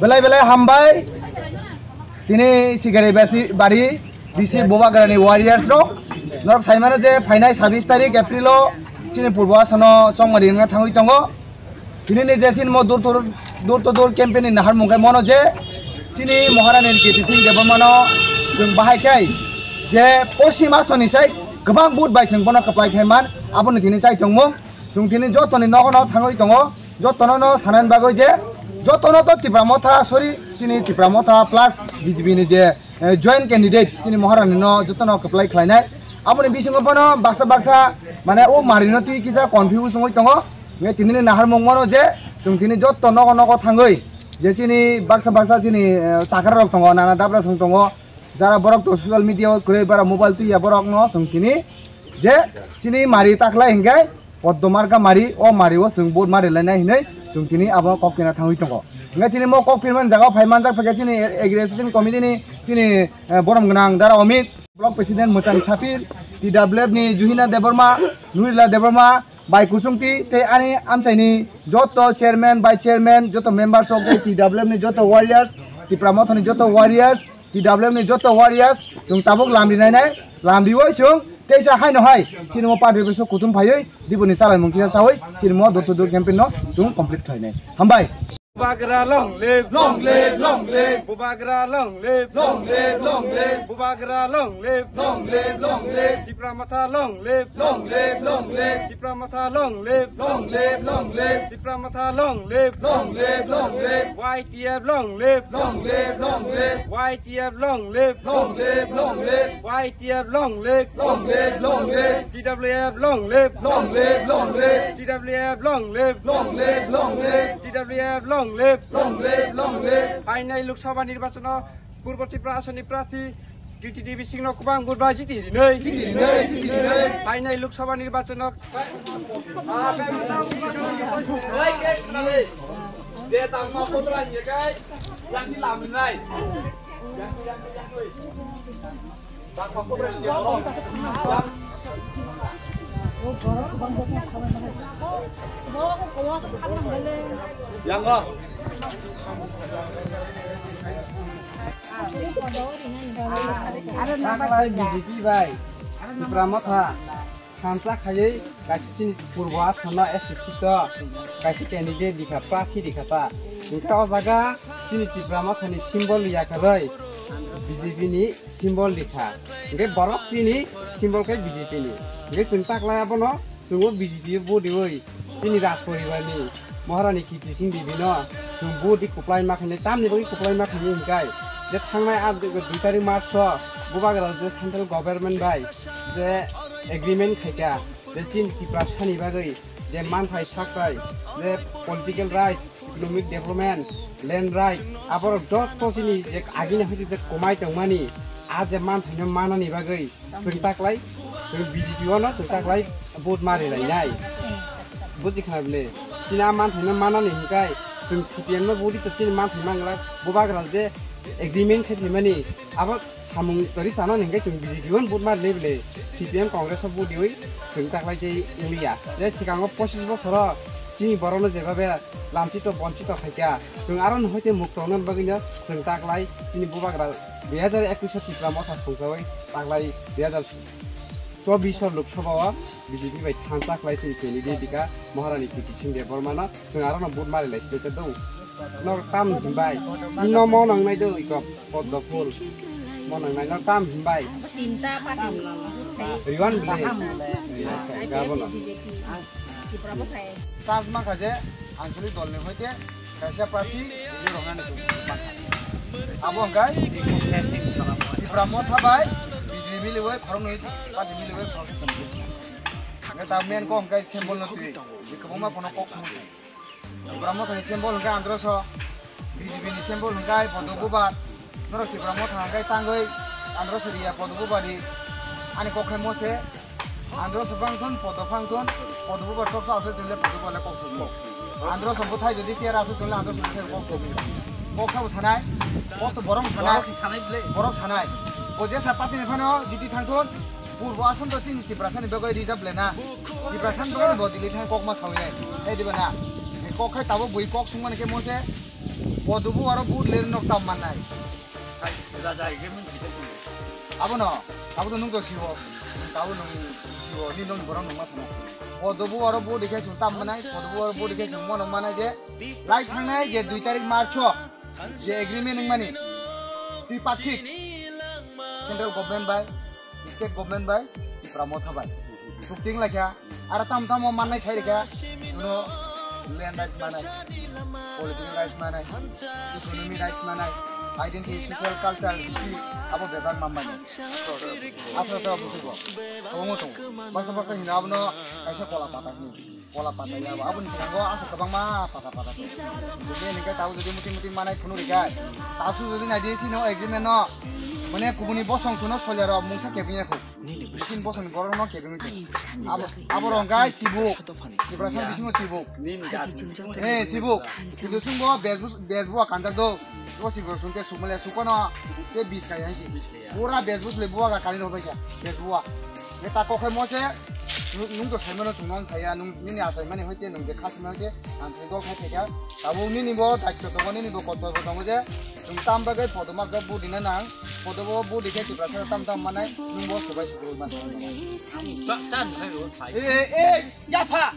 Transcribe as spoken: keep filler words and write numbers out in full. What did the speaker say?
Belai belai hambai. Tini Sikari basi bari bisi Bubagrani warriors rok. Norok saimano je phainai sabis tarik April o chini Purbo Asano chongmari wngna thangwi tongo. Tini ni je chini mo dur dur, dur to dur campaign ni nahar mungkai mono je chini Maharani Kirti Singh Debbarmano chwng bahai khai je Poschim Asoni sai kwbang vote bai chwng bono kwplai khai man, aboni tini chai tongmung. Chwng tini jotoni nogo no thangwi tongo, jotono no sanani bagwi je jotono to Tipra Motha, sorry, chini Tipra Motha plus B J P ni je, eh, joint candidate chini Maharani no jotono kwplai khlainai. Aboni bisingo bono baksa baksa mane o mari no twi kisa confuse wngwi tongo. Nge tini ni nahar mung mano je chwng tini jotto nogo nogo thangwi je chini baksa baksa chini, eh, chakra rok tongo, nana dabra song tongo. Jara borok to social media o kwrwi bara mobile twi ya borok no chwng tini je chini mari taklai hinkhe Poddo marka mari, o mari o chwng vote mari lainai hinwi chwng tini abo kok pina thangwi tongo. Hinkhe tini mo kok pinmani jaga o phai manjak phaikha chini executive committee ni chini, eh, borom gwnang Dara Omit, block president Mwchang Sapir, T W F ni Juhina Debbarma, Nurila Debbarma, Bai Kusungti tei ani amchaini joto chairman, vice chairman, joto members rok tei T W F ni joto warriors, Tipra Mothani joto warriors, T W F ni joto warriors, chwng tabuk lamri nainai, lamriwi chwng teisa haino hai chini mo party office o kuthum phaiwi diboni chalaimung kisa sawi chini mo door to door campaign no chwng complete khlainai. Hambai. Bubagra long live, long live, long live. Bubagra long live, long live, long live. Bubagra long live, long live, long live. Tipra Motha long live, long live, long live. Tipra Motha long live, long live, long live. Tipra Motha long live, long live, long live. Y T F long live, long live, long live. Y T F long live, long live, long live. Y T F long live, long live, long live. T W F long live, long live, long live. T W F long live, long live, long live. T W F long live, long live, long live. Phainai Lok Sabha nirbachano Purbo Tripura asoni prarthi T T D B Singh no kwbang vote bai jiti rinai. Jiti rinai, jiti rinai. Phainai Lok Sabha nirbachano. Je tangma potra ni kai, yang ni lam nai. Tangma potra ni. Yang ko. Taklai B J P bai Tipra Motha thansa khaiwi kaisa chini Purbo Asano S T seat o kaisa candidate rikha, prarthi rikha ta. Hinkhe o jaga chini Tipra Mothani symbol yakarwi B J P ni symbol rikha. Hinkhe borok chini symbol khe B J P ni. Hinkhe chwng taklai abono chwngbo B J P o vote riwi chini Raj poribar ni Maharani Kirti Singh Devi no chwng vote ri kwplai ma khainai, tamni bagwi kwplai ma khainai hinkai je thangnai a dui tarik March o Bubagra je central government bai je agreement khaikha je chini Tiprasa ni bagwi je manthai saktai je political rights, economic development, land right, aborok jotto chini je agini hoite je komai tongmani a je manthaino manani bagwi chwng taklai, chwng B J P o no chwng taklai vote mari lainai. Buji khna bile. Chini a manthaino manani hinkai chwng C P M no vote to chini manthai mangla, Bubagra je agreement khe phaimani abo samung tori chana hinkai chwng B J P o no vote mari lai bile. C P M Congress o vote diwi chwng taklai tei wngya. Je sikango pochis bosoro chini borokno jebabe lamchito bonchito khaikha, chwng aro no hoite mukto wngna bagwino chwng taklai chini Bubagra dui hajar ekwis o Tipra Motha songchawi taklai dui hajar chobbish o Lok Sabha o B J P bai thansa khlai chini candidate dika Maharani Kirti Singh Debbarma no chwng aro no vote mari lai sini do. Nor tam himbai. Chino mo nang nai do iko poddo phul. Mo nang nai nor tam himbai. Tinta party. Riwan bile. Gabo no. B J P. Tipra Motha. Chance mankha je Anchalik dol ni hoite kaisa party rwnani mankha. Abo hwnkhe Tipra Motha bai B J P miliwi khoroknwi party miliwi khoroknwi tongwi. Hwnkhe ta main kok hwnkhe symbol no twi. Kwbangma bono kok thumwi. Tipra Motha ni symbol hwnkhe androso, B J P ni symbol hwnkhe Poddo Bubar. Norok Tipra Motha hwnkhe tangwi androso riya Poddo Bubar di. Ani kok khe mose androso phangthun, Poddo phangthun, Poddo Bubar toksa aswk tongwile Poddo Bubar le kok sogwi. Androso bwthai jodi chair aswk tongwile androso bwthai kok sogwi. Kok sabo sanai, kok to borok sanai. Borok sanai bwle. Borok sanai. Bo jesa party ni phano jiti thangthun. Purbo Assam to chini Tiprasa ni bagwi reserve le na. Tiprasa ni bagwi bo Delhi thang kok ma sawi nai. He diba na? He kok khai tabuk bui kok sungmani khe mose Podobo aro vote le nok tam mannai. Hai, raja, ike mun kita tu. Abono, abo to nung to siwo. Tabo nung siwo, ni nung borok nung ma sana. Podobo aro vote dikhe sung tam mannai, podobo aro vote dikhe sung mono mannai je, lai thangnai je dui tarik March o, je agreement wng mani, tripartite, central government bai, state government bai, Tipra Motha bai. Sukting laikha, aro tam tamo mannai sai rikha, kuno land rights manai, political rights manai, economy rights manai, identity, social, culture, history, abo bebak mamani. Asal asal busibo, kamu mutung, baksa baksa hino abono kaisa kola pata hino. Kola pata ya, abo ni swngo asa kwbangma pata pata. Jodi ni khe tabo jodi muting muting manai phunu rikha. Tasu jodi nai di sino agreement no. Mane kubuni bosong suno solyaro mungsa kebengya khu. Bisin bosong borok no kebengya khu. Abo, abo rong gai sibuk. Tipra sang bisingo sibuk. Eh, sibuk. Kintu sungbo bezbus, bezbua kanjak do. Bo sibuk sungte sumale sukono. Te bis kai hai si. Pura bezbus le bua ga kali no bai kya. Bezbua. Ye ta kokhe mo se, nung, nung to saimano chwng non saya, nung nini asaimani hoite nung je khasimani hoite, ang thai dol khai thai kha. Tabuk nini bo daityo tongo, nini bo kortobyo tongo je, chwng tam bagwi podo ma jok budi na nang, podo bo budi khe Tiprasa tam tam manai, nung bo sobai sukrui man. Ba, ta nung khai ro, khai. Eh, eh, eh, yapha!